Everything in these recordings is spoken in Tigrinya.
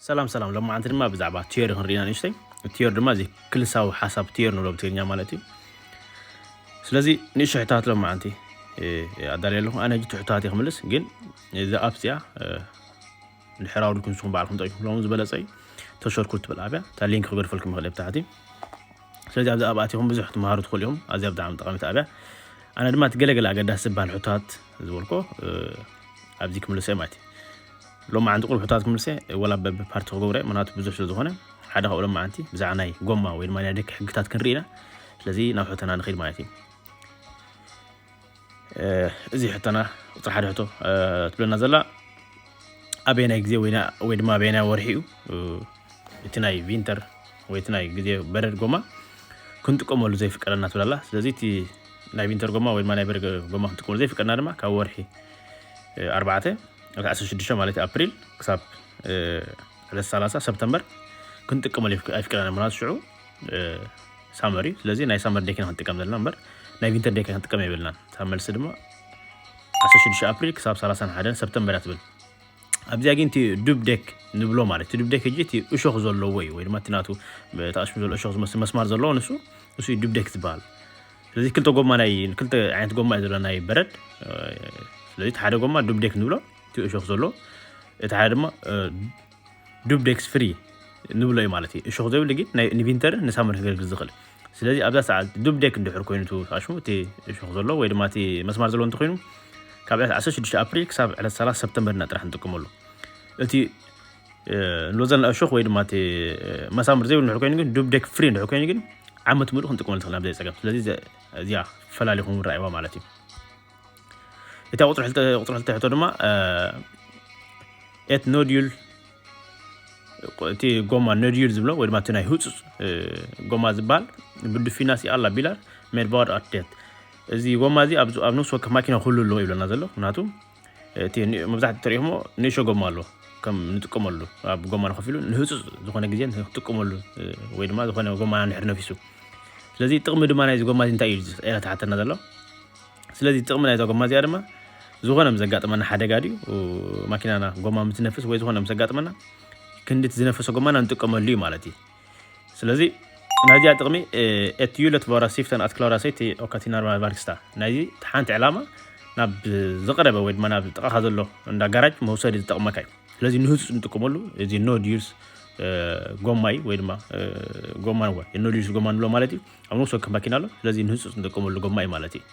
ሰላም ሰላም፣ ሎማዓንቲ ድማ ብዛዕባ ቲዮሪ ክንርኢና ንእሽተይ። ቲዮሪ ድማ እዚ ክልሳዊ ሓሳብ ቲዮሪ ንብሎ ብትግርኛ ማለት እዩ። ስለዚ ንእሽቶ ሕታት ሎማዓንቲ ኣዳልየ ኣለኹ። ኣነ ሕጂ ሕታት እየ ክምልስ፣ ግን እዚ ኣፕ እዚኣ ድሕር ኣውሪድኩም ንስኹም ባዕልኩም ጠቂምኩም ዝበለፀ እዩ። ተሸርኩር ትብል ኣብያ እታ ሊንክ ክገድፈልኩም ይኽእል ብታሕቲ። ስለዚ ኣብዚ ኣብ ኣቲኹም ብዙሕ ትምሃሩ ትኽእሉ ኢኹም። ኣዝያ ብጣዕሚ ጠቃሚት ኣብያ። ኣነ ድማ እቲ ገለገለ ኣገዳሲ ዝበሃል ሕታት ዝበልኮ ኣብዚ ክምልሰ ማለት እዩ። ሎማዓንቲ ቁሩብ ሕታት ክምልሰ፣ ወላ በብፓርቲ ክገብረ፣ ምክንያቱ ብዙሕ ስለ ዝኾነ፣ ሓደ ካብኡ ሎማዓንቲ ብዛዕባ ናይ ጎማ ወይ ድማ ናይ ደቂ ሕግታት ክንርኢ ኢና። ስለዚ ናብ ሕቶና ንኸይድ ማለት እዩ። እዚ ሕቶና ቁፅሪ ሓደ ሕቶ ትብለና ዘላ፣ ኣበየናይ ግዜ ወይ ድማ ኣበየናይ ወርሒ እዩ እቲ ናይ ቪንተር ወይ እቲ ናይ ግዜ በረድ ጎማ ክንጥቀመሉ ዘይፍቀደና ትብላላ። ስለዚ እቲ ናይ ቪንተር ጎማ ወይ ድማ ናይ በረድ ጎማ ክንጥቀመሉ ዘይፍቀድና ድማ ካብ ወርሒ ኣርባዕተ፣ ዓሰርተ ሽዱሽተ ማለት ኣፕሪል ክሳብ ዕለት ሰላሳ ሰፕተምበር ክንጥቀመሉ ኣይፍቀደና። ምክንያቱ ሽዑ ሳመር እዩ። ስለዚ ናይ ሳመር ዴክ ኢና ክንጥቀም ዘለና እምበር ናይ ቪንተር ዴክ ክንጥቀም የብልናን። እታ መልሲ ድማ ዓሰርተ ሽዱሽተ ኣፕሪል ክሳብ ሰላሳን ሓደን ሰፕተምበር እያ ትብል። ኣብዚኣ ግን እቲ ዱብ ዴክ ንብሎ ማለት እቲ ዱብ ዴክ ሕጂ እቲ እሾኽ ዘለዎ እዩ፣ ወይ ድማ እቲ ናቱ ተኣሽሙ ዘሎ እሾኽ ዝመስል መስማር ዘለዎ ንሱ እሱ እዩ ዱብ ዴክ ዝበሃል። ስለዚ ክልተ ጎማ ናይ ክልተ ዓይነት ጎማ እዩ ዘሎ ናይ በረድ። ስለዚ እቲ ሓደ ጎማ ዱብ ዴክ ንብሎ እቲ እሾኽ ዘሎ፣ እቲ ሓደ ድማ ዱብ ዴክስ ፍሪ ንብሎ እዩ ማለት እዩ። እሾኽ ዘይብሉ ግን ናይ ንቪንተርን ንሳመር ክገልግል ዝኽእል። ስለዚ ኣብዛ ሰዓት ዱብ ዴክ እንድሕር ኮይኑ እቲ ኣሽሙ እቲ እሾኽ ዘሎ ወይ ድማ እቲ መስማር ዘሎ እንተኮይኑ ካብ ዕለት ዓሰርተ ሽዱሽተ ኣፕሪል ክሳብ ዕለት ሰላሳ ሰፕተምበር ኢና ጥራሕ ንጥቀመሉ። እቲ ንብሎ ዘለና እሾኽ ወይ ድማ እቲ መሳምር ዘይብሉ እንድሕር ኮይኑ ግን ዱብ ዴክ ፍሪ እንድሕር ኮይኑ ግን ዓመት ሙሉእ ክንጥቀመሉ ትኽእል ብዘይ ፀገም። ስለዚ እዚኣ ፈላሊኹም ርኣይዋ ማለት እዩ። እታ ቁፅሪ ክልተ ቁፅሪ ክልተ ሕቶ ድማ ኤት ኖዲዩል እቲ ጎማ ኖዲዩል ዝብሎ ወይ ድማ እቲ ናይ ህፁፅ ጎማ ዝበሃል ብዱፊናሲ ኣላ ቢላር ሜድባድ ኣትዴት። እዚ ጎማ እዚ ኣብ ኣብ ነፍሲ ወከፍ ማኪና ኩሉ ኣለዎ ይብለና ዘሎ። ምክንያቱ እቲ መብዛሕትኡ ተሪኢኹሞ ንእሾ ጎማ ኣሎ ከም ንጥቀመሉ ኣብ ጎማ ንኸፊሉ ንህፁፅ ዝኾነ ግዜ ንጥቀመሉ ወይ ድማ ዝኾነ ጎማ ንድሕር ነፊሱ። ስለዚ ጥቕሚ ድማ ናይዚ ጎማ እዚ እንታይ እዩ ኢላ ትሓተና ዘሎ። ስለዚ ጥቕሚ ናይዛ ጎማ እዚኣ ድማ ዝኾነ ምስ ዘጋጥመና ሓደጋ ድዩ ማኪናና ጎማ ምስ ዝነፍስ ወይ ዝኾነ ምስ ዘጋጥመና ክንዲ እቲ ዝነፈሰ ጎማና ንጥቀመሉ እዩ ማለት እዩ። ስለዚ ናይዚኣ ጥቕሚ ኤት ዩለት ቫራ ሲፍተን ኣትክላራ ሰይቲ ኦካቲናር ቫርክስታ ናይዚ ሓንቲ ዕላማ ናብ ዝቐረበ ወይ ድማ ናብ ጥቓኻ ዘሎ እንዳ ጋራጅ መውሰዲ ዝጠቕመካ እዩ። ስለዚ ንህፁፅ ንጥቀመሉ እዚ ኖድ ዩርስ ጎማ እዩ ወይ ድማ ጎማ ንዋ ኖድ ዩርስ ጎማ ንብሎ ማለት እዩ። ኣብ ነፍሲ ወከፍ ማኪና ኣሎ። ስለዚ ንህፁፅ ንጥቀመሉ ጎማ እዩ ማለት እዩ።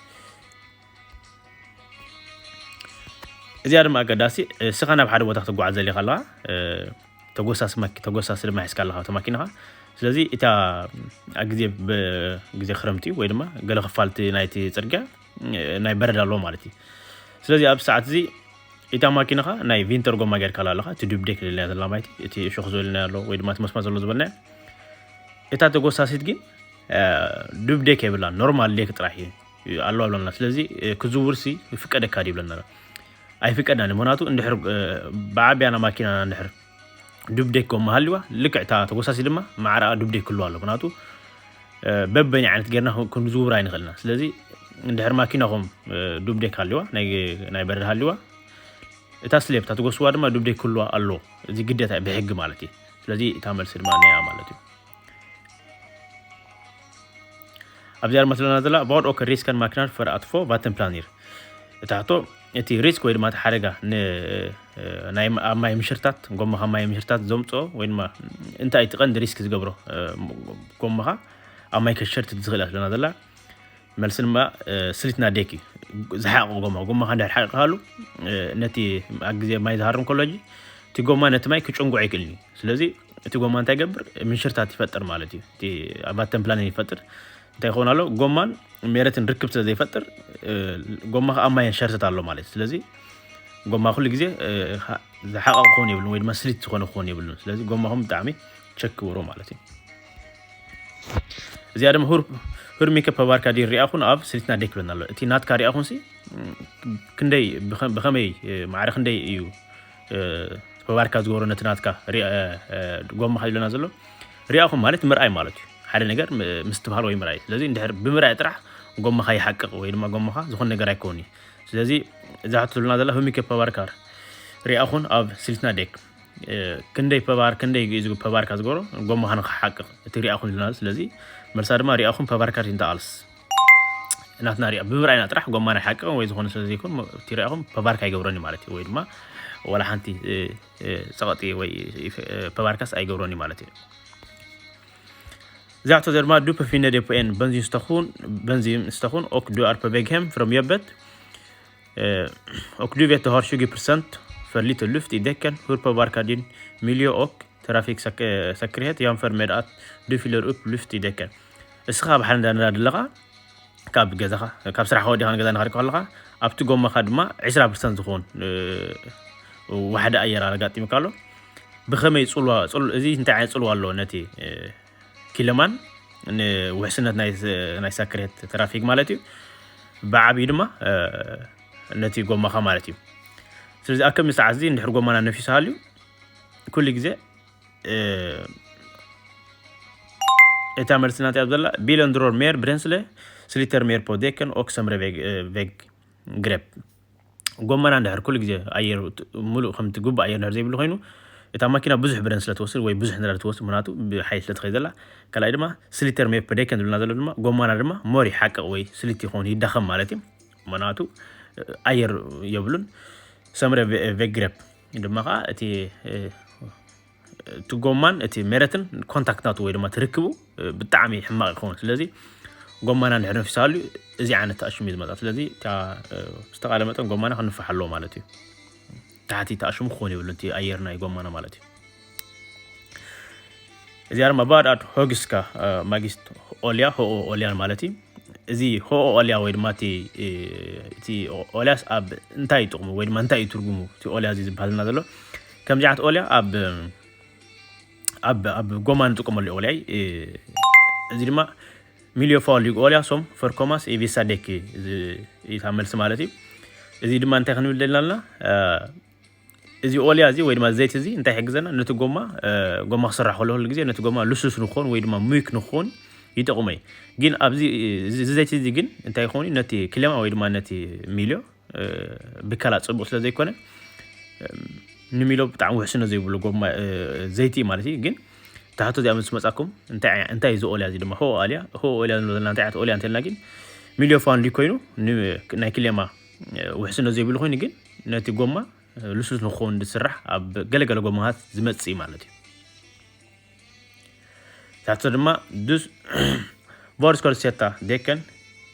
እዚኣ ድማ ኣገዳሲ እስኻ ናብ ሓደ ቦታ ክትጓዓዝ ዘሊኻ ኣለኻ ተጎሳሲ ማኪ ተጎሳሲ ድማ ሒዝካ ኣለኻ ኣብቲ ማኪናኻ። ስለዚ እታ ኣብ ግዜ ብ- ግዜ ክረምቲ ወይ ድማ ገለ ክፋልቲ ናይቲ ፅርግያ ናይ በረድ ኣለዎ ማለት እዩ። ስለዚ ኣብ ሰዓት እዚ እታ ማኪናኻ ናይ ቪንተር ጎማ ጌርካላ ኣለኻ እቲ ዱብዴክ ልልና ዘላ ማለት እዩ። እቲ እሾኽ ዝበልና ኣሎ ወይ ድማ እቲ መስመር ዘሎ ዝበልና እታ ተጎሳሲት ግን ዱብ ዴክ የብላን ኖርማል ዴክ ጥራሕ እዩ ኣለዋ ብለና። ስለዚ ክዝውርሲ ይፍቀደካ ድዩ ብለና። ኣይፍቀድናን እዩ። ምክንያቱ እንድሕር ብዓብያና ማኪናና እንድሕር ዱብ ዴክ ጎማ ሃልዋ ልክዕ እታ ተጎሳሲ ድማ ማዕረኣ ዱብ ዴክ ክልዋ ኣሎ። ምክንያቱ በበይን ዓይነት ጌርና ክንዝውር ኣይንኽእልና። ስለዚ እንድሕር ማኪናኹም ዱብ ዴክ ሃልዋ ናይ በረድ ሃልዋ እታ ስሌፕ እታ ትጎስዋ ድማ ዱብ ዴክ ክልዋ ኣሎ። እዚ ግዴታ ብሕጊ ማለት እዩ። ስለዚ እታ መልሲ ድማ ናያ ማለት እዩ። ኣብዚኣ ድማ ትብለና ዘላ ቫድ ኦከ ሪስከን ማክናር ፈር ኣትፎ ቫተን ፕላኒር። እታ ሕቶ እቲ ሪስክ ወይ ድማ እቲ ሓደጋ ን- ናይ ኣብ ማይ ምሽርታት ጎማኻ ማይ ምሽርታት ዘምፅኦ ወይ ድማ እንታይ እቲ ቀንዲ ሪስክ ዝገብሮ ጎማኻ ኣብ ማይ ከሸርትት ዝኽእል እያ ትብለና ዘላ። መልሲ ድማ ስሊትና ዴክ እዩ ዝሓቀ ጎማ ጎማኻ እንድሕር ሓቂቕካሉ ነቲ ኣብ ግዜ ማይ ዝሃርም ከሎ ሕጂ እቲ ጎማ ነቲ ማይ ክጭንጉዖ ይክእል እዩ። ስለዚ እቲ ጎማ እንታይ ይገብር ምንሽርታት ይፈጥር ማለት እዩ። እቲ ኣባተን ፕላን ይፈጥር እንታይ ይኸውን ኣሎ ጎማን ሜረትን ርክብ ስለ ዘይፈጥር ጎማ ከዓ ኣብ ማይ ሸርትት ኣሎ ማለት እዩ። ስለዚ ጎማ ኩሉ ግዜ ዝሓቐቕ ክኸውን የብሉን ወይ ድማ ስሊት ዝኾነ ክኸውን የብሉን። ስለዚ ጎማኹም ብጣዕሚ ቸክ ክብሮ ማለት እዩ። እዚኣ ድማ ሁር ሁር ሜከፕ ባርካ ዲ ሪኣኹን ኣብ ስሊትና ዴክ ብለና ኣሎ። እቲ ናትካ ሪኣኹን ሲ ክንደይ ብኸመይ ማዕረ ክንደይ እዩ ተባርካ ዝገብሮ ነቲ ናትካ ጎማኻ ኢለና ዘሎ ሪኣኹም ማለት ምርኣይ ማለት እዩ። ሓደ ነገር ምስትብሃል ወይ ምርኣይ። ስለዚ እንድሕር ብምርኣይ ጥራሕ ጎማኻ ይሓቅቕ ወይ ድማ ጎማኻ ዝኾነ ነገር ኣይከውን እዩ። ስለዚ እዛ ሕቶ ትብልና ዘላ ሁሚከ ፓዋርካር ሪኣኹን ኣብ ስሊትና ዴክ ክንደይ ፐባር ክንደይ እዩ ፐባርካ ዝገብሮ ጎማኻ ንክሓቅቕ እቲ ሪኣኹም ዝና ስለዚ መልሳ ድማ ሪኣኹም ፐባርካ ሪንታ ኣልስ ናትና ሪኣ ብምርኣይና ጥራሕ ጎማና ይሓቅቕን ወይ ዝኾነ ስለ ዘይኮን እቲ ሪኣኹም ፐባርካ ይገብረኒ ማለት እዩ ወይ ድማ ወላ ሓንቲ ጸቐጢ ወይ ፐባርካስ ኣይገብረኒ ማለት እዩ። Zegt er maar dupe vinden de en benzinstation, benzinstation ook du arpe weghem from jobbet. Och du vet har tjugo procent för lite luft i däcken, hur påverkar din miljö och trafiksäkerhet jämfört med att du fyller upp luft i däcken? እስኻ ኣብ ሓደ እንዳነዳዲ ኣለኻ ካብ ገዛኻ ካብ ስራሕ ከወዲኻ ንገዛ ንኸድካ ከለኻ ኣብቲ ጎማኻ ድማ ዕስራ ፐርሰንት ዝኾን ዋሕዲ ኣየር ኣጋጢሙካ ኣሎ። ብኸመይ ፅልዋ እዚ እንታይ ዓይነት ፅልዋ ኣለዎ ነቲ ክለማን ንውሕስነት ናይ ሳክሬት ትራፊክ ማለት እዩ። ብዓብዩ ድማ ነቲ ጎማኻ ማለት እዩ። ስለዚ ኣብ ከምዚ ሰዓት እዚ እንድሕር ጎማና ነፊሱ ሃልዩ ኩሉ ግዜ እታ መልሲ ናት ኣብ ዘላ ቢለን ድሮር ሜር ብረንስለ ስሊተር ሜር ፖ ዴከን ኦክ ሰምረ ቬግ ግረፕ ጎማና እንድሕር ኩሉ ግዜ ኣየር ሙሉእ ከምቲ ግቡእ ኣየር እንድሕር ዘይብሉ ኮይኑ እታ ማኪና ብዙሕ ብረን ስለ ትወስድ ወይ ብዙሕ ነዳዲ ትወስድ ምክንያቱ ብሓይሊ ስለ ትኸይ ዘላ ካልኣይ ድማ ስሊተር ሜር ፖ ዴከን ዝብልና ዘሎ ድማ ጎማና ድማ ሞር ይሓቅቕ ወይ ስሊት ይኸውን ይዳኸም ማለት እዩ። ምክንያቱ ኣየር የብሉን። ሰምረ ቬግረፕ ድማ ከዓ እቲ እቲ ጎማን እቲ መረትን ኮንታክት ናቱ ወይ ድማ ትርክቡ ብጣዕሚ ሕማቕ ይኸውን። ስለዚ ጎማና እንድሕር ነፊሳሉ እዚ ዓይነት ተኣሽሙ እዩ ዝመጣ። ስለዚ ዝተቃለ መጠን ጎማና ክንፋሕ ኣለዎ ማለት እዩ። ታሕቲ ተኣሽሙ ክኸውን የብሉ እቲ ኣየር ናይ ጎማና ማለት እዩ። እዚኣ ድማ ባድ ኣድ ሆግስካ ማጊስት ኦልያ ሆኦ ኦልያን ማለት እዩ። እዚ ሆኦ ኦልያ ወይ ድማ እቲ ኦልያስ ኣብ እንታይ ይጥቕሙ ወይ ድማ እንታይ እዩ ትርጉሙ እቲ ኦልያ እዚ ዝበሃልና ዘሎ ከምዚ ዓይነት ኦልያ ኣብ ኣብ ኣብ ጎማ ንጥቀመሉ ኦልያ እዚ ድማ ሚልዮ ፋውል ኦልያ ሶም ፈርኮማስ ኢቪሳ ደኪ እታ መልሲ ማለት እዩ። እዚ ድማ እንታይ ክንብል ደልና ኣለና እዚ ኦልያ እዚ ወይ ድማ ዘይቲ እዚ እንታይ ይሕግዘና ነቲ ጎማ ጎማ ክስራሕ ከሎ ኩሉ ግዜ ነቲ ጎማ ልሱስ ንክኾን ወይ ድማ ሙይክ ንክኾን ይጠቕሞ እዩ። ግን ኣብዚ ዘይቲ እዚ ግን እንታይ ይኸውን ነቲ ክሌማ ወይ ድማ ነቲ ሚልዮ ብከላ ፅቡቅ ስለ ዘይኮነ ንሚሎ ብጣዕሚ ውሕስነት ዘይብሉ ጎማ ዘይቲ ማለት እዩ። ግን ታሕቶ እዚኣ ምስ መፃኩም እንታይ እዚ ኦልያ እዚ ድማ ሆ ኣልያ ሆ ኦልያ ንብሎ ዘለና እንታይ ዓይነት ኦልያ እንተልና ግን ሚልዮ ፋንሊ ኮይኑ ናይ ክሌማ ውሕስነት ዘይብሉ ኮይኑ ግን ነቲ ጎማ ልሱስ ንክኸውን ዝስራሕ ኣብ ገለገለ ጎማታት ዝመፅእ ማለት እዩ። ታሕቶ ድማ ዱስ ቮርስኮልሴታ ደከን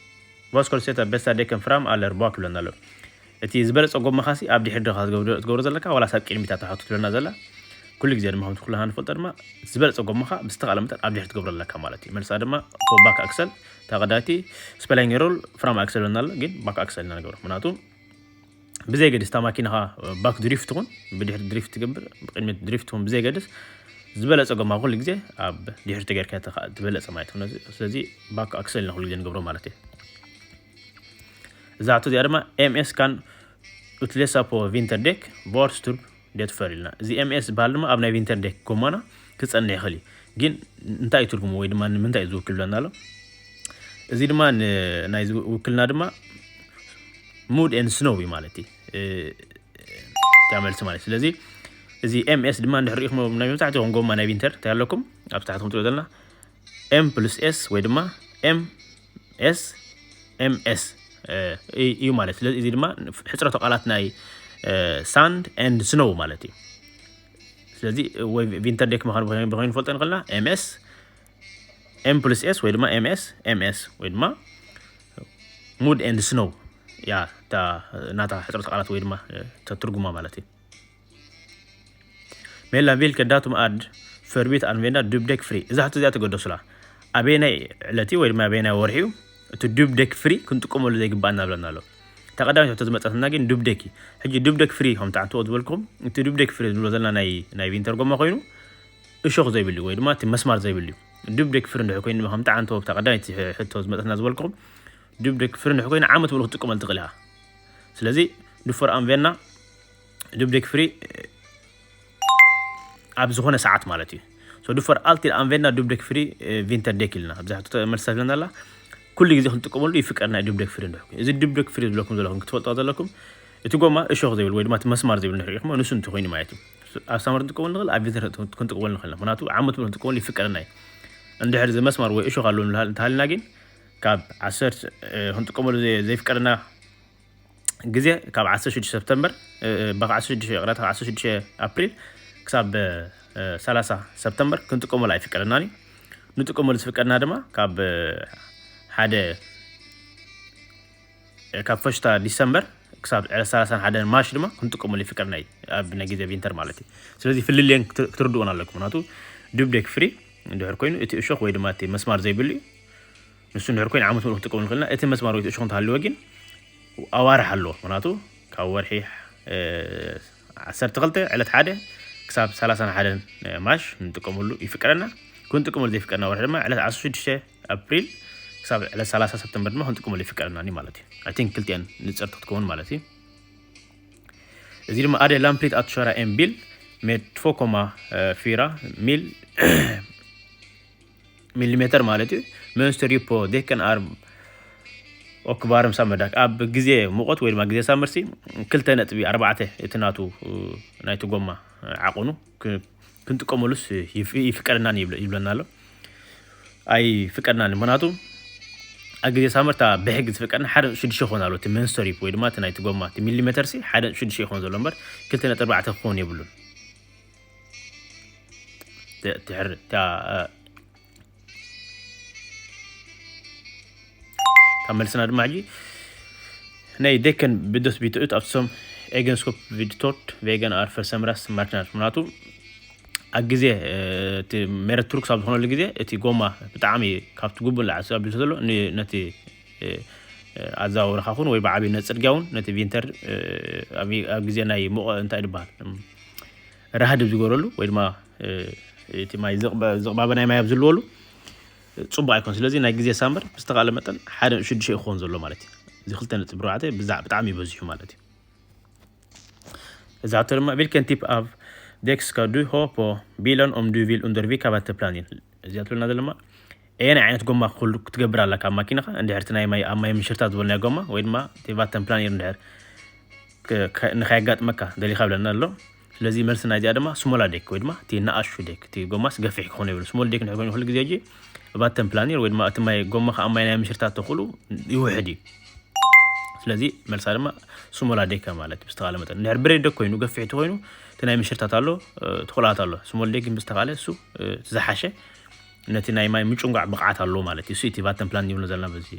ቮርስኮልሴታ በሳ ደከን ፍራም ኣለር ቧክ ይብለና ኣሎ። እቲ ዝበለፀ ጎማኻሲ ኣብ ድሕር ድኻ ትገብሮ ዘለካ ዋላስ ኣብ ቅድሚታ ተሓቱ ትብለና ዘላ ኩሉ ግዜ ድማ ከምቲ ኩልና ንፈልጦ ድማ ዝበለፀ ጎማኻ ብዝተኻለ መጠን ኣብ ድሕር ትገብሮ ኣለካ ማለት እዩ። መልሳ ድማ ባክ ኣክሰል ተቐዳቲ ስፐላይንግ ሮል ፍራም ኣክሰል ይብለና ኣሎ። ግን ባክ ኣክሰል ኢና ንገብሮ ምክንያቱ ብዘይገድስ እታ ማኪናኻ ባክ ድሪፍት ትኹን ብድሕሪ ድሪፍት ትገብር ብቅድሚት ድሪፍት ትኹን ብዘይገድስ ዝበለፀ ጎማ ኩሉ ግዜ ኣብ ድሕሪ ተገርካ ትበለፀ ማለት እዩ። ስለዚ ባክ ኣክሰል ኢና ኩሉ ግዜ ንገብሮ ማለት እዩ። እዛ ሕቶ እዚኣ ድማ ኤምኤስ ካን ኡትሌሳ ፖ ቪንተር ዴክ ቮርስቱርብ ዴትፈር ኢልና እዚ ኤምኤስ ዝበሃል ድማ ኣብ ናይ ቪንተር ዴክ ጎማና ክፀንሕ ይኽእል እዩ። ግን እንታይ እዩ ትርጉሙ ወይ ድማ ንምንታይ እዩ ዝውክል ብለና ኣሎ። እዚ ድማ ናይ ውክልና ድማ ሙድ ኤን ስኖው እዩ ማለት እዩ። እታ መልሲ ማለት ስለዚ እዚ ኤምኤስ ድማ እንድሕር ሪኢኹም ናይ መብዛሕትኹም ጎማ ናይ ቪንተር እንታይ ኣለኩም ኣብ ታሕቲ ከምትሪኦ ዘለና ኤም ፕሉስ ኤስ ወይ ድማ ኤም ኤስ ኤም ኤስ እዩ ማለት ስለዚ እዚ ድማ ሕፅረተ ቃላት ናይ ሳንድ ኤንድ ስኖው ማለት እዩ። ስለዚ ወይ ቪንተር ዴክ ምዃኑ ብኸይኑ ንፈልጦ ንኽእልና ኤምኤስ ኤም ፕሉስ ኤስ ወይ ድማ ኤምኤስ ኤምኤስ ወይ ድማ ሙድ ኤንድ ስኖው ያ ናታ ሕፅረት ቃላት ወይ ድማ ተትርጉማ ማለት እዩ። ሜላ ቪልከ ዳቱም ኣድ ፈርቢት ኣንቬንዳ ዱብደክ ፍሪ እዛ ሕቶ እዚኣ ተገደሱላ ኣበየናይ ዕለቲ ወይ ድማ ኣበየናይ ወርሒ እዩ እቲ ዱብደክ ፍሪ ክንጥቀመሉ ዘይግባኣና ብለና ኣሎ። እታ ቀዳመት ሕቶ ዝመፀትና ግን ዱብደክ እዩ። ሕጂ ዱብደክ ፍሪ ከምቲ ኣንትዎ ዝበልኩም እቲ ዱብደክ ፍሪ ዝብሎ ዘለና ናይ ቪንተር ጎማ ኮይኑ እሾኽ ዘይብሉ ወይ ድማ እቲ መስማር ዘይብሉ እዩ። ዱብ ደክ ፍሪ እንድሕር ኮይኑ ድማ ከምቲ ዓንቶ ኣብታ ቀዳመይቲ ሕቶ ዝመፀትና ዝበልኩም ዱብ ደክ ፍሪ እንድሕር ኮይኑ ዓመት ሙሉ ክትጥቀመሉ ትኽእል ኢኻ። ስለዚ ዱፈር ኣንቬና ዱብ ደክ ፍሪ ኣብ ዝኾነ ሰዓት ማለት እዩ። ሶ ዱፈር ኣልቲድ ኣንቬና ዱብ ደክ ፍሪ ቪንተር ደክ ኢልና ኣብዚ ሕቶ መልሲ ዘለና ኣላ። ኩሉ ግዜ ክንጥቀመሉ ይፍቀድና እዩ ዱብ ደክ ፍሪ እንድሕር ኮይኑ። እዚ ዱብ ደክ ፍሪ ዝብለኩም ዘለኹም ክትፈልጥዋ ዘለኩም እቲ ጎማ እሾኽ ዘይብሉ ወይ ድማ እቲ መስማር ዘይብሉ እንድሕር ኢኹሞ ንሱ እንተኾይኑ ማለት እዩ። ኣብ ሳመር ክንጥቀመሉ ንኽእል፣ ኣብ ቪንተር ክንጥቀመሉ ንኽእል። ምክንያቱ ዓመት ሙሉ ክንጥቀመሉ ይፍቀደና እዩ። እንድሕር እዚ መስማር ወይ እሾኽ ኣለዎ እንተሃልና ግን ካብ ዓሰርተ ክንጥቀመሉ ዘይፍቀደና ግዜ ካብ ዓሰርተ ሽዱሽተ ሰፕተምበር፣ በ ዓሰርተ ሽዱሽተ ይቕረታ፣ ዓሰርተ ሽዱሽተ ኣፕሪል ክሳብ ሰላሳ ሰፕተምበር ክንጥቀመሉ ኣይፍቀደናን እዩ። ንጥቀመሉ ዝፍቀድና ድማ ካብ ሓደ ካብ ፈሽታ ዲሰምበር ክሳብ ዕለት ሰላሳን ሓደን ማርች ድማ ክንጥቀመሉ ይፍቀድና እዩ፣ ኣብ ናይ ግዜ ቪንተር ማለት እዩ። ስለዚ ፍልልየን ክትርድኡን ኣለኩም። ምክንያቱ ዱብ ዴክ ፍሪ እንድሕር ኮይኑ እቲ እሾኽ ወይ ድማ እቲ መስማር ዘይብሉ እዩ። ንሱ እንድሕር ኮይኑ ዓመት ሙሉ ክትጥቀሙ ንኽእልና። እቲ መስማር ወይ እቲ እሾኽ እንተሃልዎ ግን ኣዋርሕ ኣለዎ። ምክንያቱ ካብ ወርሒ ዓሰርተ ክልተ ዕለት ሓደ ክሳብ ሰላሳን ሓደን ማርች ንጥቀመሉ ይፍቀደና። ክንጥቀመሉ ዘይፍቀድና ወርሒ ድማ ዕለት ዓሰርተ ሽዱሽተ ኣፕሪል ክሳብ ዕለት ሰላሳ ሰፕተምበር ድማ ክንጥቀመሉ ይፍቀደና ማለት እዩ። I think ክልቲኣን ንጽርቲ ክትከውን ማለት እዩ። እዚ ድማ ኣደ ላምፕሊት ኣትሸራ ኤምቢል ሜድ ትፎ ኮማ ፊራ ሚል ሚሊሜተር ማለት እዩ። መንስተሪ ፖ ዴከን ኣርብ ኦክባርም ሳመዳክ ኣብ ግዜ ሙቐት ወይ ድማ ግዜ ሳመርሲ ክልተ ነጥቢ ኣርባዕተ እቲ ናቱ ናይቲ ጎማ ዓቕኑ ክንጥቀመሉስ ይፍቀደናን ይብለና ኣሎ። ኣይፍቀድናን። ምክንያቱ ኣብ ግዜ ሳመርታ ብሕጊ ዝፍቀድና ሓደ ሽዱሽተ ክኾን ኣሎ። እቲ መንስተሪ ወይ ድማ እቲ ናይቲ ጎማ እቲ ሚሊሜተር ሲ ሓደ ሽዱሽተ ይኾን ዘሎ እምበር ክልተ ነጥቢ ኣርባዕተ ክኾን የብሉን። ትሕር እታ እታ መልስና ድማ ሕጂ ናይ ዴከን ብደስ ቢትኡት ኣብ ሶም ኤገንስኮፕ ቪድቶርት ቬገን ኣርፈር ሰምራስ ማርክናት ምክንያቱ ኣብ ግዜ እቲ ሜረት ትሩክ ኣብ ዝኾነሉ ግዜ እቲ ጎማ ብጣዕሚ ካብቲ ጉቡን ላዕሊ ስብ ኣቢሉ ዘሎ ነቲ ኣዛወርካ ኹን ወይ ብዓብዩ ነቲ ጽርግያ እውን ነቲ ቪንተር ኣብ ግዜ ናይ ሙቐ እንታይ ዝበሃል ራህድብ ዝገበረሉ ወይ ድማ እቲ ማይ ዝቕባበ ናይ ማይ ኣብ ዝልወሉ ጽቡቅ ኣይኮን። ስለዚ ናይ ግዜ ሳምበር ብዝተኻለ መጠን ሓደ ሽዱሽተ ክኾን ዘሎ ማለት እዩ። እዚ ክልተ ነጥቢ ኣርባዕተ ብዛዕ ብጣዕሚ ይበዝሑ ማለት እዩ። እዚ ኣቶ ድማ ቪልከን ቲፕ ኣብ ዴክስካ ዱ ሆፖ ቢለን ኦም ዱ ቪል ኡንደር ቪካ ቫተፕላኒን እዚኣ ትብልና ዘለና ኣየናይ ዓይነት ጎማ ክህሉ ክትገብር ኣለካ ኣብ ማኪናኻ? እንድሕር እቲ ናይ ማይ ኣብ ማይ ምሽርታት ዝበልናዮ ጎማ ወይ ድማ እቲ ቫተን ፕላኒር እንድሕር ንኸየጋጥመካ ደሊኻ ብለና ኣሎ። ስለዚ መልሲ ናይዚኣ ድማ ስሞላ ዴክ ወይ ድማ እቲ ንኣሹ ዴክ፣ እቲ ጎማስ ገፊሕ ክኾን የብሉ። ስሞል ዴክ እንድሕር ኮይኑ ኩሉ ግዜ እጂ ቫተን ፕላኒር ወይ ድማ እቲ ማይ ጎማኻ ኣብ ማይ ናይ ምሽርታት ተኽእሉ ይውሕድ እዩ። ስለዚ መልሳ ድማ ስሞላ ዴካ ማለት ብዝተኻለ መጠን እንድሕር ብሬድ ዴክ ኮይኑ ገፊሕ ተኮይኑ እቲ ናይ ምሽርታት ኣሎ፣ ተኽእላት ኣሎ። ስሞል ዴክ ግን ብዝተኻለ እሱ ዝሓሸ ነቲ ናይ ማይ ምጭንጓዕ ብቕዓት ኣለዎ ማለት እዩ። እሱ እቲ ቫተን ፕላን ይብሎ ዘለና በዚ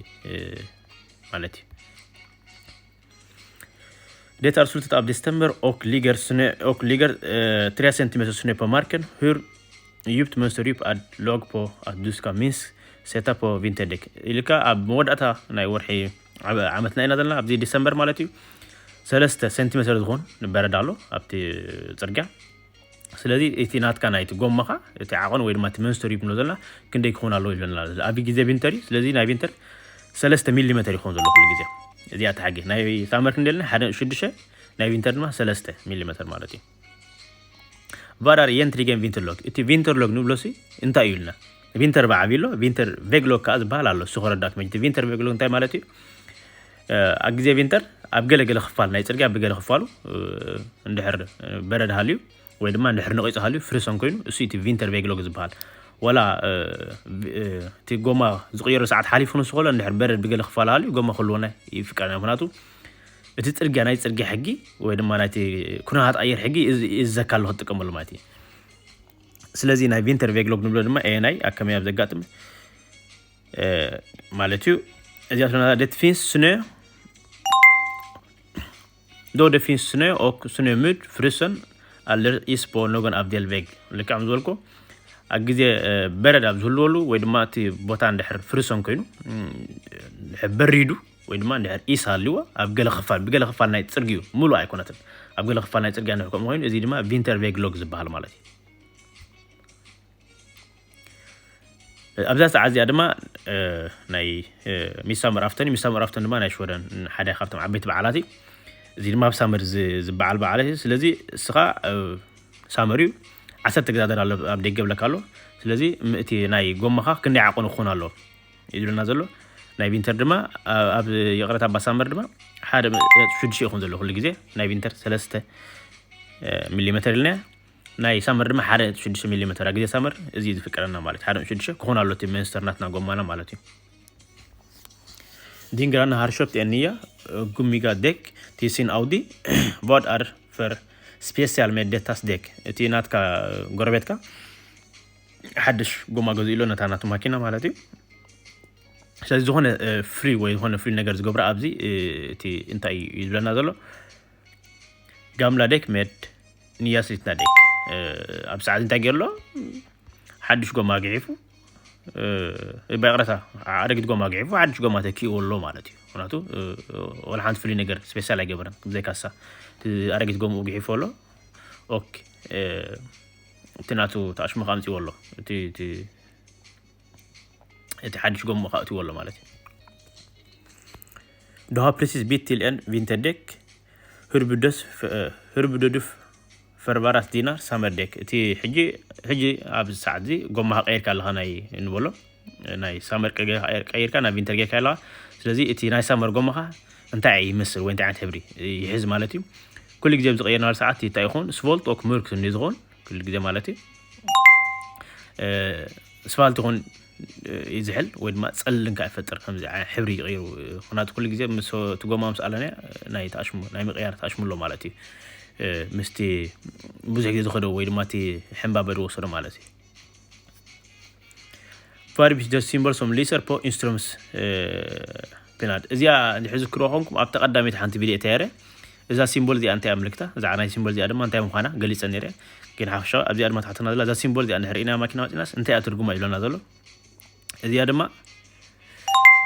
ማለት እዩ። Detta er sluttet av desember og ligger, snø, og ligger eh, tre centimeter snø på marken. Hur djupt mønsterdjup er lag på at du skal minst sette på vinterdekk? ኢልካ ኣብ መወዳእታ ናይ ወርሒ ዓመትና ኢና ዘለና ኣብዚ ዲሰምበር ማለት እዩ። ሰለስተ ሴንቲሜተር ዝኾን በረድ ኣሎ ኣብቲ ጽርግያ። ስለዚ እቲ ናትካ ናይቲ ጎማኻ እቲ ዓቐን ወይ ድማ እቲ መንስተር ይብሎ ዘለና ክንደይ ክኸውን ኣለዎ ይብለና ኣሎ። ኣብ ግዜ ቪንተር እዩ። ስለዚ ናይ ቪንተር ሰለስተ ሚሊሜተር ይኸውን ዘሎ ኩሉ ግዜ። እዚኣ እቲ ሓቂ ናይ ሳመር ክንደልና ሓደ ሽዱሽተ ናይ ቪንተር ድማ ሰለስተ ሚሊሜተር ማለት እዩ። ቫዳር የንትሪገን ቪንተርሎግ እቲ ቪንተርሎግ ንብሎ ሲ እንታይ እዩ ኢልና ቪንተር ብዓቢ ኣሎ ቪንተር ቬግሎግ ከዓ ዝበሃል ኣሎ። እሱ ከረዳት መ ቪንተር ቬግሎግ እንታይ ማለት እዩ? ኣብ ግዜ ቪንተር ኣብ ገለገለ ክፋል ናይ ፅርግያ ብገለ ክፋሉ እንድሕር በረድ ሃልዩ ወይ ድማ እንድሕር ነቒፁ ሃልዩ ፍሪሰን ኮይኑ እሱ እቲ ቪንተር ቬግሎግ ዝበሃል ዋላ እቲ ጎማ ዝቕየሩ ሰዓት ሓሊፉ ንሱ ከሎ እንድሕር በረድ ብገለ ክፋል ሃልዩ ጎማ ክህልወና ይፍቀድና ምክንያቱ እቲ ጽርግያ ናይ ጽርግያ ሕጊ ወይ ድማ ናይቲ ኩነታት ኣየር ሕጊ እዘካ ኣለኹ ትጥቀመሉ ማለት እዩ። ስለዚ ናይ ቪንተር ቬግሎግ ንብሎ ድማ ኤናይ ኣብ ከመይ ኣብ ዘጋጥም ማለት እዩ። እዚኣ ትብለና ደት ፊንስ ስነ ዶ ደት ፊንስ ስነ ኦክ ስነ ሙድ ፍሪሰን ኣለር ኢስፖ ኖገን ኣብ ዴልቬግ ልክዕ ዝበልኩ ኣብ ግዜ በረድ ኣብ ዝህልወሉ ወይ ድማ እቲ ቦታ እንድሕር ፍሪሰን ኮይኑ በሪዱ ወይ ድማ እንድሕር ኢስ ሃልዎ ኣብ ገለ ክፋል ብገለ ክፋል ናይ ጽርግዩ ሙሉእ ኣይኮነትን ኣብ ገለ ክፋል ናይ ጽርግያ እንድሕር ከምኡ ኮይኑ እዚ ድማ ቪንተር ቬግሎግ ዝበሃል ማለት እዩ። ኣብዛ ሰዓት እዚኣ ድማ ናይ ሚሳመር ኣፍተን ሚሳመር ኣፍተን ድማ ናይ ሽወደን ሓደ ካብቶም ዓበይቲ በዓላት እዩ። እዚ ድማ ኣብ ሳመር ዝበዓል በዓላት እዩ። ስለዚ እስኻ ሳመር እዩ ዓሰርተ ግዛደር ኣሎ ኣብ ደገ ብለካ ኣሎ። ስለዚ እቲ ናይ ጎማኻ ክንደይ ዓቐኑ ክኾን ኣለዎ ይብለና ዘሎ ናይ ቪንተር ድማ ኣብ ይቕረታ ኣባ ሳመር ድማ ሓደ ሽዱሽተ ይኹን ዘሎ ኩሉ ግዜ ናይ ቪንተር ሰለስተ ሚሊሜተር ኢልና ናይ ሳመር ድማ ሓደ ሽዱሽተ ሚሊ ሜተር ኣብ ግዜ ሳመር እዚ እዩ ዝፍቀደና ማለት ሓደ ሽዱሽተ ክኾን ኣሎ እቲ መንስተር ናትና ጎማና ማለት እዩ። Dina har köpt en nya gummidäck till sin Audi. Vad är för special med detta däck? እቲ ናትካ ጎረቤትካ ሓድሽ ጎማ ገዚእሎ ነታ ናቱ ማኪና ማለት እዩ። ስለዚ ዝኾነ ፍሪ ወይ ዝኾነ ፍሉይ ነገር ዝገብሮ ኣብዚ እቲ እንታይ እዩ ዝብለና ዘሎ? Gamla däck med nya slitna däck. ኣብ ሰዓት እንታይ ገይርሎ? ሓድሽ ጎማ ግሒፉ፣ ብይቕረታ፣ ኣረጊት ጎማ ግሒፉ ሓድሽ ጎማ ተኪእዎ ኣሎ ማለት እዩ። ምክንያቱ ወላ ሓንቲ ፍሉይ ነገር ስፔሻል ኣይገበረን። ብዘይካሳ እቲ ኣረጊት ጎምኡ ግሒፉ ኣሎ። ኦኬ፣ እቲ ናቱ ተኣሽሙ ኣምፅዎ ኣሎ። እቲ እቲ ሓድሽ ጎማ ከእትዎ ኣሎ ማለት እዩ። Du har precis bytt till en vinterdäck. Hur bedöms för, hur bedöms för varans dina sommardäck? እቲ ሕጂ ሕጂ ኣብ ሰዓት እዚ ጎማኻ ቀይርካ ኣለኻ ናይ እንበሎ ናይ ሳመር ቀይርካ ናብ ቪንተር ጌርካ ኣለኻ። ስለዚ እቲ ናይ ሳመር ጎማኻ እንታይ ይመስል ወይ እንታይ ዓይነት ሕብሪ ይሕዝ ማለት እዩ። ኩሉ ግዜ ኣብዚ ቀየርናሉ ሰዓት እንታይ ይኸውን? ስቮልት ኦክ ምርክ እንዲ ዝኸውን ኩሉ ግዜ ማለት እዩ። ስፋልት ይኹን ይዝሕል ወይ ድማ ፀልልን ከዓ ይፈጥር። ከምዚ ዓይነት ሕብሪ ይቕይሩ። ምክንያቱ ኩሉ ግዜ ምስ እቲ ጎማ ምስ ኣለና ናይ ተኣሽሙ ናይ ምቕያር ተኣሽሙ ኣሎ ማለት እዩ። ምስቲ ብዙሕ ግዜ ዝኸደው ወይ ድማ እቲ ሕምባበ ዝወሰዶ ማለት እዩ። Varvis de symbol som lyser på instruments pinad እዚኣ ዝሕዝክሮ ኾንኩም ኣብቲ ቀዳመይቲ ሓንቲ ቪድዮ ተያረ እዛ ሲምቦል እዚኣ እንታይ ኣምልክታ እዛ ናይ ሲምቦል እዚኣ ድማ እንታይ ምዃና ገሊፀ ነረ። ግን ሓፈሻ ኣብዚኣ ድማ ታሕትና ዘላ እዛ ሲምቦል እዚኣ ንሕር ኢና ማኪና ወፂናስ እንታይ እያ ትርጉማ ይብለና ዘሎ። እዚኣ ድማ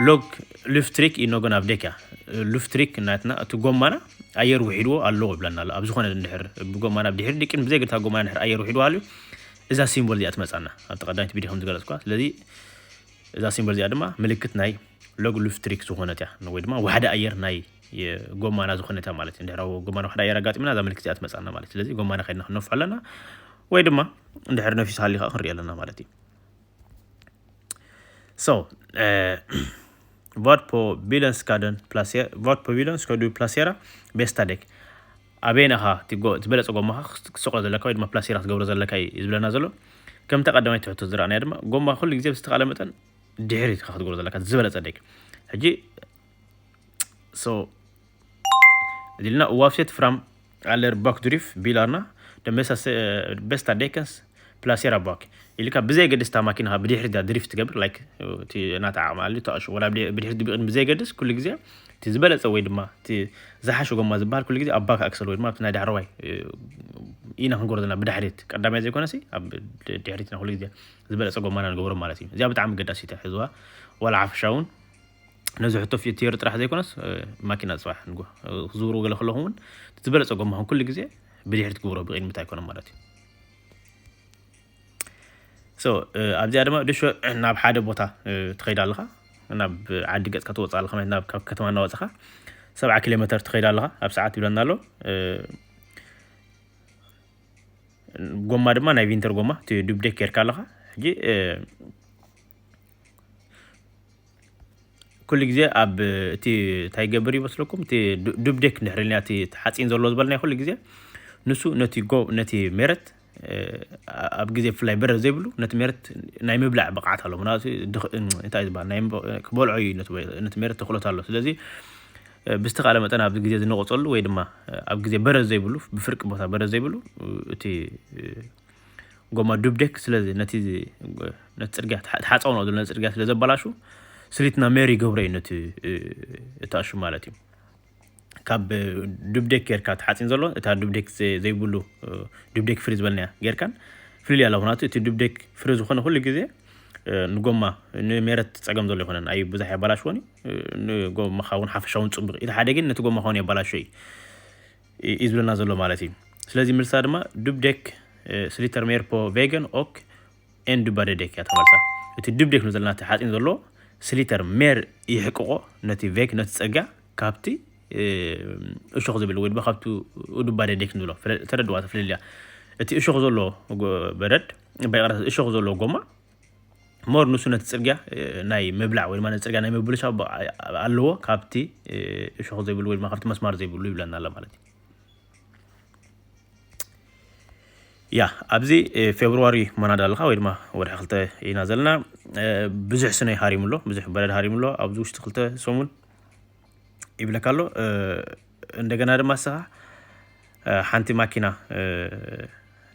ሎግ ሉፍትሪክ ኢኖጎን ኣብ ደክ እያ። ሉፍትሪክ ናትና እቲ ጎማና ኣየር ውሒድዎ ኣለዎ ይብለና ኣሎ። ኣብ ዝኾነ እንድሕር ብጎማና ብድሕሪ ድቂን ብዘይ ግርታ ጎማና እንድሕር ኣየር ውሒድዎ ኣልዩ እዛ ሲምቦል እዚኣ ትመፃና ኣብቲ ቀዳሚት ቪድዮ ከም ዝገለፅኳ። ስለዚ እዛ ሲምቦል እዚኣ ድማ ምልክት ናይ ሎግ ሉፍትሪክ ዝኾነት እያ ወይ ድማ ዋሕዲ ኣየር ናይ ጎማና ዝኾነት እያ ማለት እዩ። እንድሕር ጎማና ዋሕዲ ኣየር ኣጋጢምና እዛ ምልክት እዚኣ ትመፃና ማለት እዩ። ስለዚ ጎማና ከይድና ክንነፍሖ ኣለና ወይ ድማ እንድሕር ነፊሱ ሃሊኻ ክንሪኦ ኣለና ማለት እዩ። So, eh, vad på bilen ska den placera, vad på bilen ska du placera bästa däck? ኣበየን ኢኻ ዝበለፀ ጎማኻ ክሰቆ ዘለካ ወይ ድማ ፕላስቴራ ክትገብሮ ዘለካ እዩ ዝብለና ዘሎ። ከምቲ ቀዳማይ ትሕቶ ዝረኣናዮ ድማ ጎማ ኩሉ ግዜ ብዝተኻለ መጠን ድሕሪት ኢኻ ክትገብሮ ዘለካ ዝበለፀ ደግ ሕጂ so እዚልና ዋፍሴት ፍራም ኣለር ባክ ድሪፍ ቢላርና ደመሳ በስታ ደከንስ ፕላሴራ ባክ ኢልካ ብዘይ ገድስታ ማኪናኻ ብድሕሪት ድሪፍት ትገብር ላይክ እቲ ናታ ዓቕሚ ኣሉ ተኣሹ ወላ ብድሕሪት ብቕድሚ ብዘይ ገድስ ኩሉ ግዜ እቲ ዝበለፀ ወይ ድማ እቲ ዝሓሸ ጎማ ዝበሃል ኩሉ ግዜ ኣብ ባክ ኣክሰል ወይ ድማ ኣብቲ ናይ ዳሕረዋይ ኢና ክንጎርዘና ብድሕሪት ቀዳማይ ዘይኮነሲ ኣብ ድሕሪትና ኩሉ ግዜ ዝበለፀ ጎማና ንገብሮ ማለት እዩ። እዚኣ ብጣዕሚ ገዳሲት እያ ሕዝዋ ዋላ ሓፈሻ እውን ነዚ ሕቶ ፊት ቲዮሪ ጥራሕ ዘይኮነስ ማኪና ፅባሕ ንጎ ክዝውሩ ገለ ከለኹም እውን ዝበለፀ ጎማኹም ኩሉ ግዜ ብድሕሪት ግብሮ ብቕድሚት ኣይኮነ ማለት እዩ። So ኣብዚኣ ድማ ድሾ ናብ ሓደ ቦታ ትኸይድ ኣለኻ ናብ ዓዲ ገፅካ ትወፅእ ኣለኻ ማለት ናብ ካብ ከተማ እናወፅኻ ሰብዓ ኪሎ ሜተር ትኸይድ ኣለኻ ኣብ ሰዓት ይብለና ኣሎ። ጎማ ድማ ናይ ቪንተር ጎማ እቲ ዱብዴክ ጌርካ ኣለኻ ሕጂ ኩሉ ግዜ ኣብ እቲ እንታይ ገብር ይመስለኩም እቲ ዱብዴክ ንድሕርልና እቲ ሓፂን ዘሎ ዝበልና ኩሉ ግዜ ንሱ ነቲ ጎ ነቲ ሜረት ኣብ ግዜ ብፍላይ በረድ ዘይብሉ ነቲ ሜረት ናይ ምብላዕ ብቕዓት ኣሎ ምናቱ እንታይ ዝበሃል ክበልዖ እዩ ነቲ ሜረት ተኽእሎት ኣሎ ስለዚ ብዝተኻለ መጠን ኣብዚ ግዜ ዝነቆፀሉ ወይ ድማ ኣብ ግዜ በረድ ዘይብሉ ብፍርቂ ቦታ በረድ ዘይብሉ እቲ ጎማ ዱብዴክ ስለዚ ነቲ ነቲ ፅርግያ ተሓፃውኖ ዘሎ ነቲ ፅርግያ ስለ ዘበላሹ ስሊትና ሜር ይገብሮ እዩ ነቲ እታሹ ማለት እዩ። ካብ ዱብዴክ ጌርካ ተሓፂን ዘሎ እታ ዱብዴክ ዘይብሉ ዱብዴክ ፍሪ ዝበልናያ ጌርካን ፍልልይ ኣላ ምክንያቱ እቲ ዱብዴክ ፍሪ ዝኾነ ኩሉ ግዜ ንጎማ ንሜረት ፀገም ዘሎ ይኮነን ኣይ ብዙሕ ያበላሽዎን እዩ ንጎማኻ እውን ሓፈሻውን ፅቡቅ እቲ ሓደ ግን ነቲ ጎማኻ እውን ያበላሾ እዩ እዩ ዝብለና ዘሎ ማለት እዩ። ስለዚ ምልሳ ድማ ዱብዴክ ስሊተር ሜር ፖ ቬገን ኦክ ኤን ዱባደዴክ እያ ተመልሳ። እቲ ዱብዴክ ንዘለና እቲ ሓፂን ዘሎ ስሊተር ሜር ይሕቅቆ ነቲ ቬግ ነቲ ፀጋ ካብቲ እሾክ ዝብል ወይ ድማ ካብቲ ዱባደዴክ ንብሎ ተረድዋ ተፍልልያ እቲ እሾክ ዘሎ በረድ በይቅረት እሾክ ዘሎ ጎማ ሞር ንሱ ነቲ ፅርግያ ናይ ምብላዕ ወይ ድማ ነቲ ፅርግያ ናይ ምብልሻ ኣለዎ ካብቲ እሾክ ዘይብሉ ወይ ድማ ካብቲ መስማር ዘይብሉ ይብለና ኣሎ ማለት እዩ። ያ ኣብዚ ፌብርዋሪ መናዳ ኣለካ ወይ ድማ ወርሒ ክልተ ኢና ዘለና። ብዙሕ ስነ ሃሪሙ ኣሎ፣ ብዙሕ በረድ ሃሪሙ ኣሎ ኣብዚ ውሽጢ ክልተ ሰሙን ይብለካ ኣሎ። እንደገና ድማ ስኻ ሓንቲ ማኪና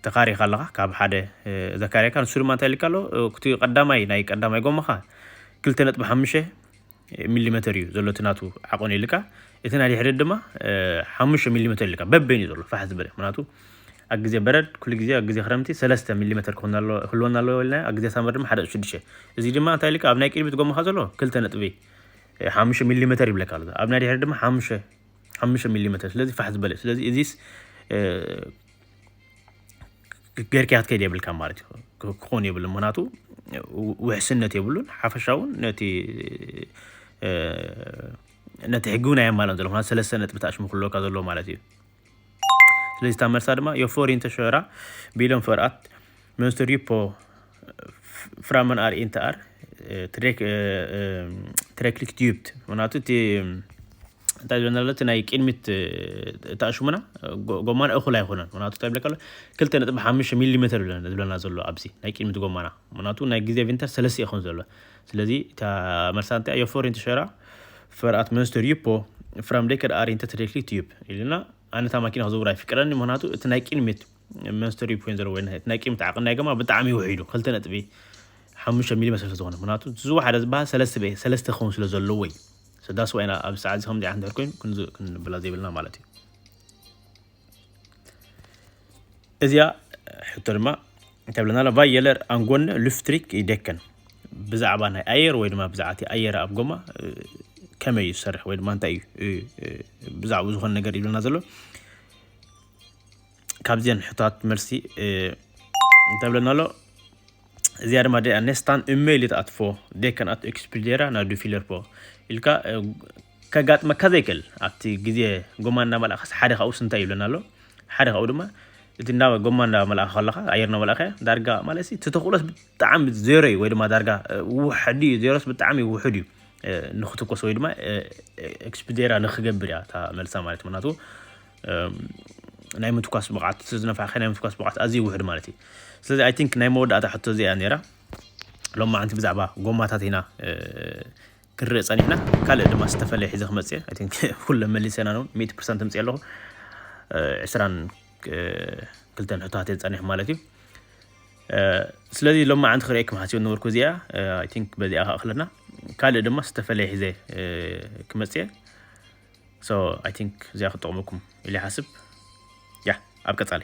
ተኻሪኻ ኣለኻ ካብ ሓደ ዘካርያካ። ንሱ ድማ እንታይ ኢልካ ኣሎ? እቲ ቀዳማይ ናይ ቀዳማይ ጎማኻ ክልተ ነጥቢ ሓሙሽተ ሚሊሜተር እዩ ዘሎ እቲ ናቱ ዓቐን ኢልካ። እቲ ናይ ድሕሪት ድማ ሓሙሽተ ሚሊሜተር ኢልካ በበይኑ ዘሎ ፋሕ ዝበለ። ምክንያቱ ኣብ ግዜ በረድ ኩሉ ግዜ ኣብ ግዜ ክረምቲ ሰለስተ ሚሊሜተር ክህልወና ኣለዎ ኢልና፣ ኣብ ግዜ ሳመር ድማ ሓደ ሽዱሽተ። እዚ ድማ እንታይ ኢልካ ኣብ ናይ ቅድሚት ጎማኻ ዘሎ ክልተ ነጥቢ ሓሙሽተ ሚሊሜተር ይብለካ ኣሎ። ኣብ ናይ ድሕሪት ድማ ሓሙሽተ ሓሙሽተ ሚሊሜተር። ስለዚ ፋሕ ዝበለ። ስለዚ እዚስ ጌርካ ክትከይድ የብልካ ማለት እዩ። ክኾን የብሉ። ምክንያቱ ውሕስነት የብሉን። ሓፈሻውን ነቲ ነቲ ሕጊ እውን ኣየማለን ዘሎ። ምክንያቱ ሰለስተ ነጥቢ ተኣሽሙ ክልወካ ዘለዎ ማለት እዩ። ስለዚ እታ መልሳ ድማ የፎር ኢንተ ሸራ ቢሎም ፈርኣት መንስተር ዩፖ ፍራመን ኣር ኢንተ ኣር ትሬክሊክ ዲዩፕት። ምክንያቱ እቲ እንታይ ዝብለና ዘሎ እቲ ናይ ቅድሚት ተኣሽሙና ጎማና እኹል ኣይኮነን። ምክንያቱ እንታይ ብለካ ኣሎ? ክልተ ነጥቢ ሓሙሽተ ሚሊሜተር ዝብለና ዘሎ ኣብዚ ናይ ቅድሚት ጎማና። ምክንያቱ ናይ ግዜ ቪንተር ሰለስተ ይኸውን ዘሎ። ስለዚ እታ መልሳ እንታይ የፎር ኢንተ ሸራ ፈርኣት መንስተር ዩፖ ፍራም ደከድ ኣር ኢንተ ትሬክሊክ ዲዩፕ ኢልና ኣነታ ማኪና ክዝውር ኣይፍቅረኒ። ምክንያቱ እቲ ናይ ቅድሚት መንስተር ዩፖ ዘሎ ወይ ናይ ቅድሚት ዓቕን ናይ ጎማ ብጣዕሚ ውሒዱ ክልተ ነጥቢ ሓሙሽተ ሚሊሜተር ዝኾነ። ምክንያቱ ዝወሓደ ዝበሃል ሰለስተ በ-፣ ሰለስተ ክኸውን ስለ ዘለዎ እዩ። ሰዳስ ዋይና ኣብ ሰዓት እዚ ከምዚ ዓይነት እንድሕር ኮይኑ ክንዝ-፣ ክንብላ ዘይብልና ማለት እዩ። እዚኣ ሕቶ ድማ እንታይ ብለና ኣሎ? ቫይ የለር ኣንጎነ ሉፍትሪክ ይደከን ብዛዕባ ናይ ኣየር ወይ ድማ ብዛዕባ እቲ ኣየር ኣብ ጎማ ከመይ እዩ ዝሰርሕ ወይ ድማ እንታይ እዩ ብዛዕባኡ ዝኾነ ነገር ይብለና ዘሎ። ካብዚአን ሕቶታት መልሲ እንታይ ብለና ኣሎ? እዚኣ ድማ ደኣ ኔስታን እመይል ኣትፎ ደከን ኣት ኤክስፒዴራ ናብ ዱፊለር ፖ ኢልካ ከጋጥመካ ዘይክእል ኣብቲ ግዜ ጎማ እናመላእካስ ሓደ ካብኡስ እንታይ ይብለና ኣሎ? ሓደ ካብኡ ድማ እቲ እንዳ ጎማ እንዳመላእካ ከለካ ኣየር እናመላእካ ዳርጋ ማለት ሲ እቲ ተኽእሎስ ብጣዕሚ ዜሮ እዩ ወይ ድማ ዳርጋ ውሕድ እዩ። ዜሮስ ብጣዕሚ ውሕድ እዩ ንክትኮስ ወይ ድማ ኤክስፒዴራ ንክገብር እያ እታ መልሳ ማለት ምክንያቱ ናይ ምትኳስ ብቕዓት ዝነፋኸ ናይ ምትኳስ ብቕዓት ኣዝዩ ውሕድ ማለት እዩ። ስለዚ ኣይ ቲንክ ናይ መወዳእታ ሕቶ እዚኣ ነይራ። ሎማዓንቲ ብዛዕባ ጎማታት ኢና ክንርኢ ጸኒሕና። ካልእ ድማ ዝተፈለየ ሒዘ ክመጽእ እየ። ኣይ ቲንክ ኩለ መሊሰና ነው ሚእቲ ፐርሰንት ምጽእ ኣለኹ። ዕስራን ክልተን ሕቶታት እየ ጸኒሕ ማለት እዩ። ስለዚ ሎማዓንቲ ክርእየኩም ሓሲብ ነበርኩ እዚኣ። ኣይ ቲንክ በዚኣ ከኣኽለና። ካልእ ድማ ዝተፈለየ ሒዘ ክመጽእ እየ። So ኣይ ቲንክ እዚኣ ክጠቕመኩም ኢለ ይሓስብ። ያ ኣብ ቀጻሊ